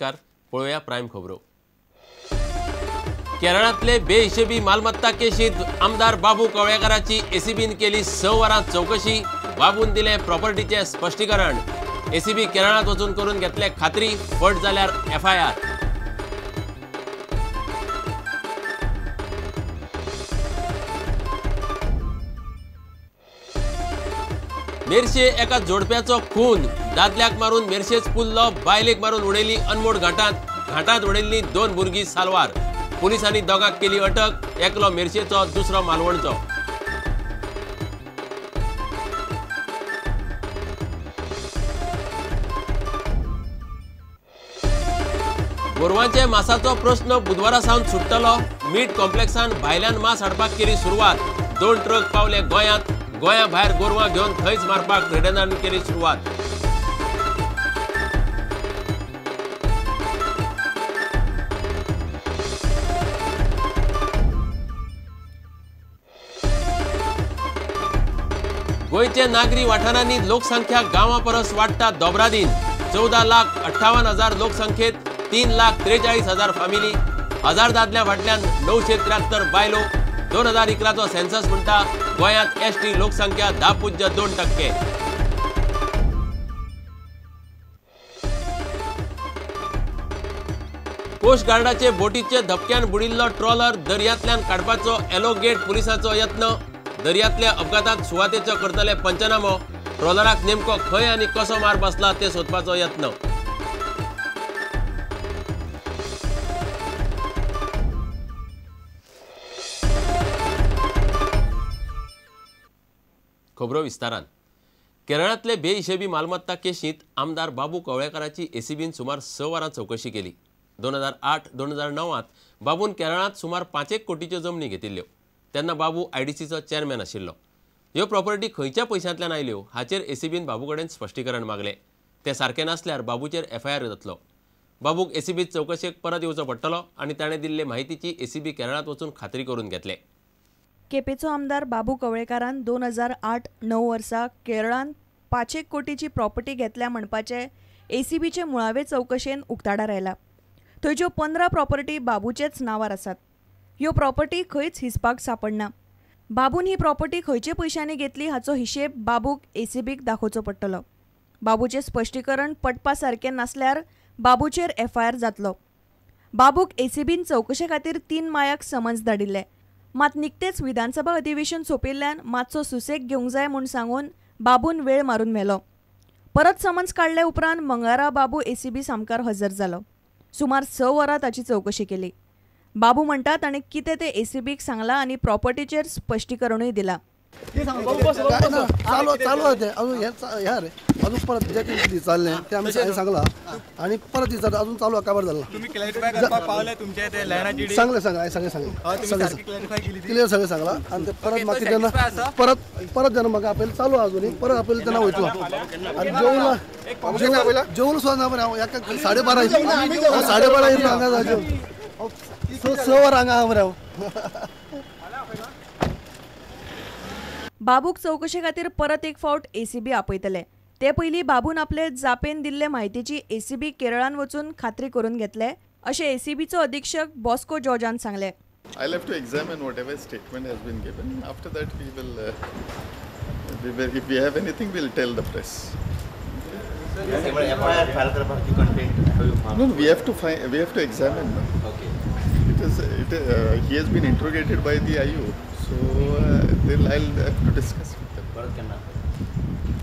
नमस्कार. पळोवया प्रायम खबरो. केरळांतले बेहिशेबी मालमत्ता केशीत आमदार बाबू कवळेकाराची एसीबीन केली 6 वरां चौकशी. बाबून दिले प्रॉपर्टीचे स्पश्टीकरण. एसीबी केरळांत वचून करून घेतले खात्री, फट जाल्यार एफआयआर. मेरशे एका जोडप्याचो खून. दादल्याक मारून मेरशेच पुल्लो, बायलेक मारून उडयली अनमोड घाटांत. घाटांत उडयल्ली 2 भुरगीं सालवार. पुलिसांनी दोगांक केली अटक, एकलो मेरशेचो, दुसरो मालवणचो. गोरवांचे मासाचो प्रश्न बुधवारा सावन सुट्टलो. मीट कॉम्प्लेक्सान भायल्यान मांस हाडपाक केली सुरवात. 2 ट्रक पावले गोंयांत. गोंया भायर गोरवां घेवन थंयच मारपाक ट्रेडरांनी केली सुरवात. गोंयचे नागरी वाठारांनी लोकसंख्या गांवां परस वाडटा दोबरादीन. 14,58,000 लोकसंख्येत 3,43,000 फामिली. 1000 दादल्या फाटल्यान 973 बायलो. 2011चो सेन्सस म्हणटा गोंयांत एसटी लोकसंख्या 10.2%. कोस्ट गार्डाचे बोटीचे धपक्यान बुडिल्लो ट्रॉलर दर्यांतल्यान काडपाचो एलो गेट पुलिसांचो यत्न. दर्यांतल्या अपघातांत सुवातेचो करतले पंचनामो. ट्रॉलराक नेमको खंय आनी कसो मार बसला ते सोदपाचो यत्न. खबरो विस्तारान. केरळांतले बेहिशेबी मालमत्ता केशींत आमदार बाबू कवळेकाराची एसीबीन सुमार 6 वरां चौकशी केली. 2008-2009 बाबून केरळांत सुमार 5 कोटीच्यो जमनी घेतिल्ल्यो. तेन्ना बाबू आयडीसीचो चेअरमॅन आशिल्लो. ह्यो प्रॉपर्टी खंयच्या पयशांतल्यान आयल्यो हाचेर एसीबीन बाबू कडेन स्पश्टीकरण मागलें. तें सारकें नासल्यार बाबूचेर एफआयआर जातलो. बाबूक एसीबीत चवकशेक परत येवचो पडटलो आनी ताणें दिल्ले म्हायतीची एसीबी केरळांत वचून खात्री करून घेतले. केपेचो आमदार बाबू कवळेकारान 2008-9 वर्सा केरळांत 5 कोटीची प्रॉपर्टी घेतल्या म्हणपाचें एसीबीचे मुळावे चवकशेन उक्ताडार आयला. थंयच्यो 15 प्रॉपर्टी बाबूचेच नांवार आसात. ह्यो प्रॉपर्टी खंयच हिसपाक सापडना. बाबून ही प्रॉपर्टी खंयचे पयशांनी घेतली हाचो हिशेब बाबूक एसीबीक दाखोवचो पडटलो. बाबूचें स्पश्टीकरण पटपा सारकें नासल्यार बाबूचेर एफआयआर जातलो. बाबूक एसीबीन चवकशे खातीर 3 मायाक समन्स धाडिल्ले. मात निकतेच विधानसभा अधिवेशन सोंपिल्ल्यान मातसो सुसेग घेवंक जाय म्हूण सांगून बाबून वेळ मारून व्हेलो. परत समन्स काडले उपरांत मंगळारा बाबू एसीबी सामकार हजर जालो. सुमार 6 वरां ताची चवकशी केली. बाबू म्हणटा ताणें कितें तें एसीबीक सांगलां आनी प्रॉपर्टीचेर स्पश्टीकरणूय दिलां. चालू चालू आहा तें अजून हें रे, अजून परत जे कितें विचारलें तें आमी सांगलां आनी परत विचारता अजून चालू आहा काबार जाला. सांगलें सांगलें सगळें सांगलें क्लियर सगळें सांगलां आनी तें परत मागीर जेन्ना परत परत जेन्ना म्हाका आपयलें चालू आहा अजून परत आपयलें तेन्ना वयतलो. आनी जेवला जेवण सुद्दां ना मरे हांव एका 12:30 12:30 येयलो हांगा जेवन 6 वरां हांगा आहा मरे हांव. बाबूक चवकशे खातीर परत एक फावट एसीबी आपयतले. ते पयलीं बाबून आपले जापेन दिल्ले म्हायतीची एसीबी केरळान वचून खात्री करून घेतले अशें एसीबीचो अधीक्षक बॉस्को जॉर्जान सांगलें. I'll have to examine whatever statement has been given. After that we will, if we have anything, we'll tell the press. FIR file करपाची content have you found? No, we have to find, we have to examine. Okay. It is, he has been interrogated by the IO. So then I'll have to discuss with them.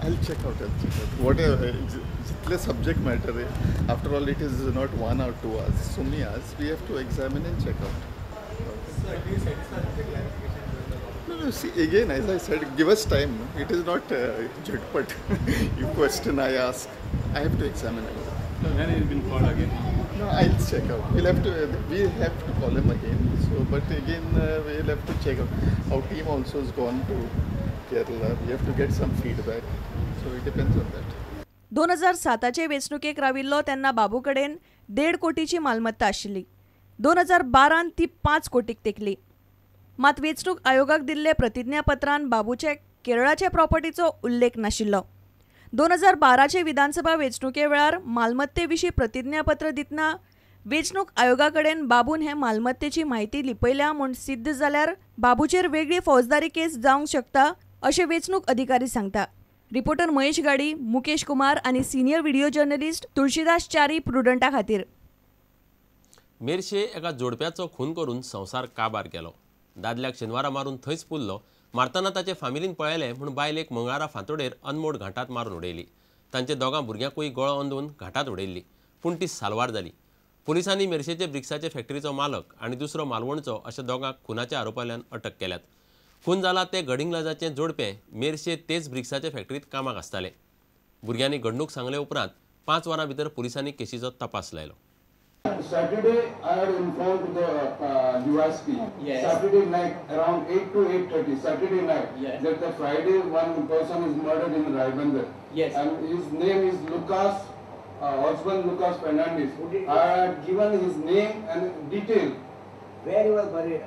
I'll check out. I'll check out. What जितले subject matter Hai, after all it is not 1 or 2 hours, so many hours. We have to examine and check out. Sir, do you satisfy with the clarification? No, no. See, again, as I said, give us time. It is not jhatpat. You question, I ask. I have to examine it. So when he has been called again? No, I'll check out. We'll have to. We have to call him again. So, but again, we'll have to check out. Our team also has gone to Kerala. We have to get some feedback. So it depends on that. 2007चे वेंचणुकेक राविल्लो तेन्ना बाबू कडेन 1.5 कोटीची मालमत्ता आशिल्ली. 2012 ती 5 कोटीक तेंकली. मात वेंचणूक आयोगाक दिल्ले प्रतिज्ञापत्रान बाबूचे केरळाचे प्रॉपर्टीचो उल्लेख नाशिल्लो. 2012चे विधानसभा वेंचणुके वेळार मालमत्ते विशीं प्रतिज्ञापत्र दितना वेंचणूक आयोगा कडेन बाबून हे मालमत्तेची म्हायती लिपयल्या म्हूण सिद्ध जाल्यार बाबूचेर वेगळी फौजदारी केस जावंक शकता अशें वेंचणूक अधिकारी सांगता. रिपोर्टर महेश गाडी, मुकेश कुमार आनी senior video journalist Tulsidas Chari प्रुडंटा खातीर. मेरशे एका जोडप्याचो खून करून संवसार काबार केलो. दादल्याक शेनवारा मारून थंयच पुरलो. मारतना ताचे फामिलीन पळयलें म्हूण बायलेक मंगळारा फांतोडेर अनमोड घांटात मारून उडयली. तांचे दोगां भुरग्यांकूय गळो अंदून घांटात उडयल्ली, पूण ती साल्वार जाली. पुलिसांनी मेरशेचे ब्रिक्साचे फॅक्टरीचो मालक आनी दुसरो मालवणचो अशा दोगांक खुनाच्या आरोपांतल्यान अटक केल्यात. खून जाला ते गडिंगलजाचें जोडपें मेरशे तेच ब्रिक्साचे फॅक्टरींत कामाक आसताले. भुरग्यांनी घडणूक सांगले उपरांत 5 वरां भितर पुलिसांनी केशीचो तपास लायलो. Saturday, I had informed the USP. Yes. Saturday night around 8 to 8:30. Saturday night. Yes. That the Friday one person is murdered in Raibandar. Yes. And his name is Lucas, husband Lucas Fernandez. I had given his name and detail. Where he was buried.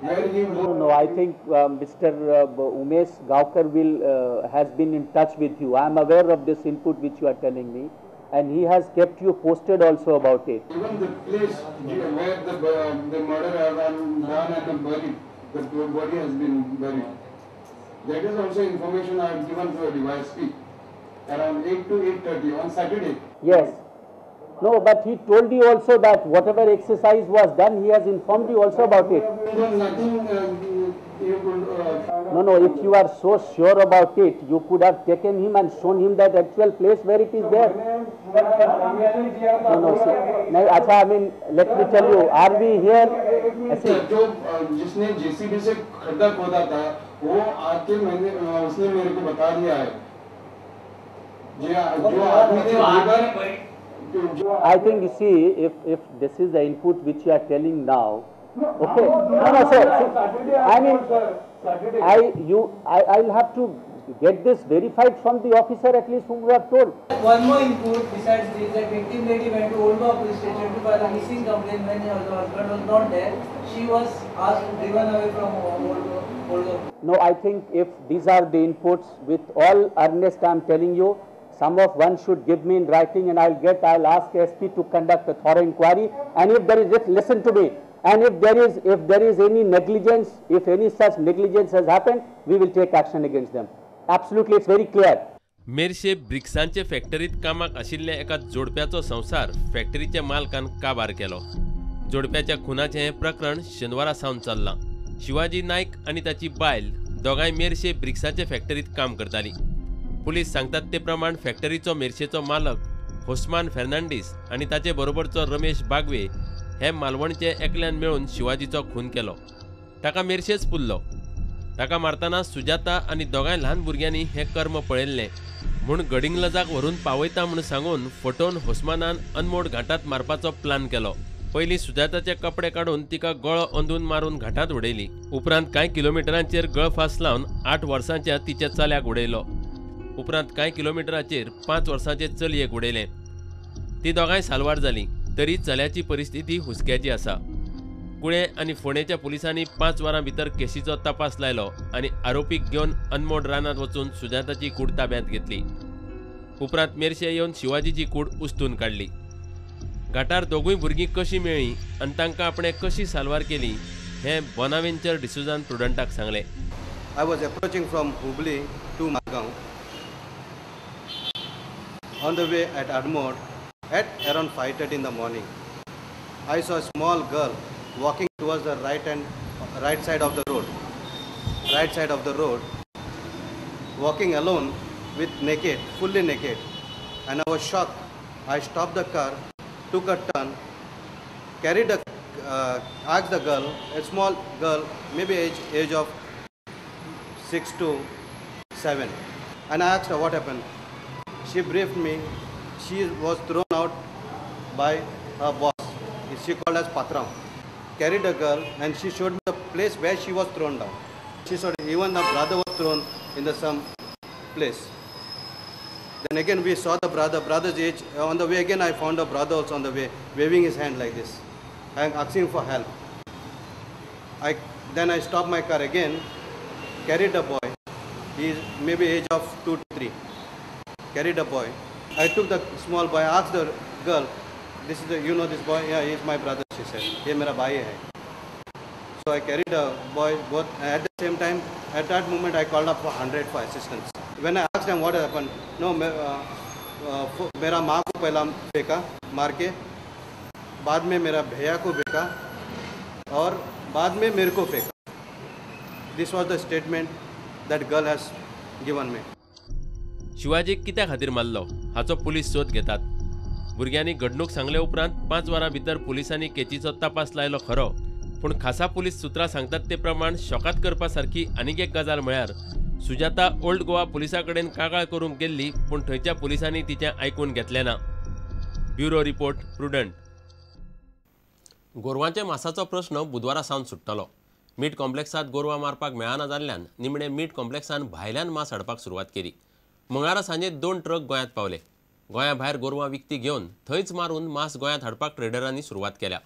Where he was. No, I think Mr. Umesh Gaukar will has been in touch with you. I am aware of this input which you are telling me. And he has kept you posted also about it. Even the place where the murder has been done and the buried, the body has been buried. That is also information I have given to the DYSP around 8 to 8:30 on Saturday. Yes. No, but he told you also that whatever exercise was done, he has informed you also about it. Nothing. You could, no, if you are so sure about it, you could have taken him and shown him that actual place where it is there. No, see, no, acha, I mean, let me tell you, are we here? See, जो जिसने JCB से खड्डा खोदा था, वो आके मैंने उसने मेरे को बता दिया है. जो आदमी ने I think you see, if this is the input which you are telling now, okay. No, sir. See, I mean, I'll have to get this verified from the officer at least whom we have told. One more input besides this, that victim lady went to Old Goa police station to file a missing complaint when her husband was not there. She was asked driven away from Old Goa. No, I think if these are the inputs, with all earnest I am telling you, some of one should give me in writing and I'll ask SP to conduct a thorough inquiry. And if there is, if, listen to me, and if there is any negligence, if any such negligence has happened, we will take action against them. Absolutely, it's very clear. Merces ब्रिक्सांचे फॅक्टरीत कामाक आशिल्ल्या एका जोडप्याचो संवसार फॅक्टरीच्या मालकान काबार केलो. जोडप्याच्या खुनाचें हें प्रकरण शेनवारा सावन चल्लां. शिवाजी नायक आनी ताची बायल दोगांय मेरशे ब्रिक्साचे फॅक्टरीत काम करतालीं. पुलीस सांगतात ते प्रमाण फॅक्टरीचो मेरशेचो मालक होस्मान फेर्नांडीस आनी ताचे बरोबरचो रमेश बागवे हे मालवणचे एकल्यान मेळून शिवाजीचो खून केलो. ताका मेरशेच पुरलो. ताका मारतना सुजाता आनी दोगांय ल्हान भुरग्यांनी हें कर्म पळयल्लें म्हूण गडिंगलजाक व्हरून पावयता म्हूण सांगून फटोवन होस्मानान अनमोड घांटात मारपाचो प्लान केलो. पयलीं सुजाताचे कपडे काडून तिका गळो अंदून मारून घांटात उडयली. उपरांत कांय किलोमिटरांचेर गळफास लावन 8 वर्सांच्या तिच्या चल्याक उडयलो. उपरांत कांय किलोमिटराचेर 5 वर्सांचे चलयेक उडयलें. ती दोगांय साल्वार जालीं तरी चल्याची परिस्थिती हुस्क्याची आसा. कुळे आनी फोंडेच्या पुलिसांनी 5 वरां भितर केशीचो तपास लायलो आनी आरोपीक घेवन अनमोड रानांत वचून सुजाताची कूड ताब्यांत घेतली. उपरांत मेरशे येवन शिवाजीची कूड उस्तून काडली. घाटार दोगूय भुरगीं कशीं मेळ्ळीं आनी तांकां आपणें कशी साल्वार केली हें बोनावेंचर डिसुजान प्रुडंटाक सांगलें. I was approaching from Hubli to Margao. On the way at Admore, at around 5:30 in the morning, I saw a small girl walking towards the right side of the road, walking alone with naked, fully naked, and I was shocked. I stopped the car, took a turn, carried the, asked the girl, a small girl, maybe age of 6 to 7, and I asked her what happened. She briefed me. She was thrown out by her boss. She called as Patram. Carried a girl and she showed me the place where she was thrown down. She said even the brother was thrown in the some place. Then again we saw the brother, brother's age. On the way again I found a brother also on the way, waving his hand like this and asking for help. Then I stopped my car again, carried the boy. He is maybe age of 2 to 3. carried a boy. I took the small boy, asked the girl, this is the, you know this boy? Yeah, he is my brother, she said. Ye mera bhai hai. So I carried the boy both. At the same time, at that moment, I called up for 100 for assistance. When I asked them what happened, no, मेरा माँ को पहला फेंका मार K, बाद में मेरा भैया को फेंका और बाद में मेरे को फेंका. This was the statement that girl has given me. शिवाजीक कित्या खातीर मारलो हाचो पुलीस सोद घेतात. भुरग्यांनी घडणूक सांगले उपरांत 5 वरां भितर पुलिसांनी केचीचो तपास लायलो खरो, पूण खासा पुलीस सुत्रां सांगतात ते प्रमाण शॉकात करपा सारकी आनीक एक गजाल म्हळ्यार सुजाता ओल्ड गोवा पुलिसां कडेन कागाळ करूंक गेल्ली, पूण थंयच्या पुलिसांनी तिचें आयकून घेतलें ना. Bureau report, Prudent. गोरवांच्या मासाचो प्रश्न बुधवारा सावन सुट्टलो. मीठ कॉम्प्लेक्सांत गोरवां मारपाक मेळना जाल्ल्यान निमणे मीठ कॉम्प्लेक्सान भायल्यान मांस हाडपाक सुरवात केली. मंगळारा सांजे 2 ट्रक गोंयांत पावले. गोंया भायर गोरवां विकती घेवन थंयच मारून मांस गोंयांत हाडपाक ट्रेडरांनी सुरवात केल्या.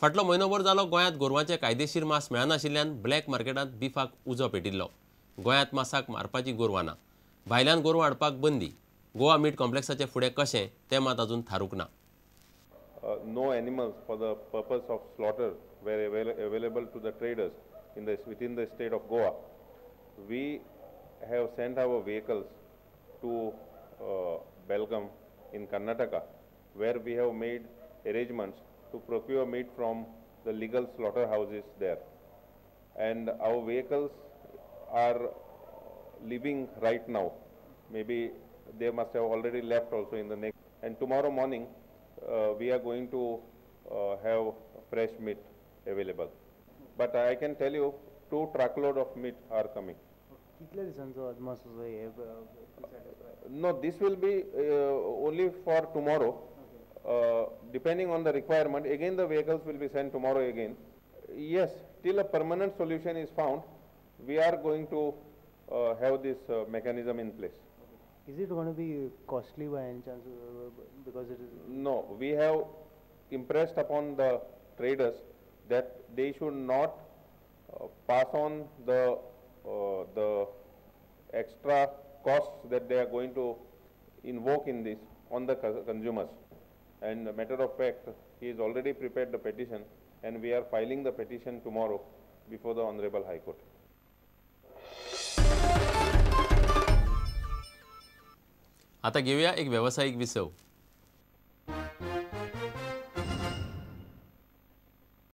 फाटलो म्हयनोभर जालो गोंयांत गोरवांचें कायदेशीर मांस मेळनाशिल्ल्यान ब्लॅक मार्केटांत बिफाक उजो पेटिल्लो. गोंयांत मासाक मारपाची गोरवां ना, भायल्यान गोरवां हाडपाक बंदी. गोवा मीठ कॉम्प्लेक्साचें फुडें कशें तें मात अजून थारूंक ना. No animals for the purpose of slaughter were available to the traders in the within the state of Goa. We have sent our vehicles to Belgaum in Karnataka, where we have made arrangements to procure meat from the legal slaughterhouses there. And our vehicles are leaving right now. Maybe they must have already left also in the next. And tomorrow morning, we are going to have fresh meat available. But I can tell you, 2 truckload of meat are coming. No, this will be only for tomorrow. Depending on the requirement, again the vehicles will be sent tomorrow again. Yes, till a permanent solution is found, we are going to have this mechanism in place. Is it going to be costly by any chance? Because it is... No, we have impressed upon the traders that they should not pass on the extra costs that they are going to invoke in this on the consumers. And matter of fact, he has already prepared the petition, and we are filing the petition tomorrow before the Honorable High Court. आता घेऊया एक व्यावसायिक विसव.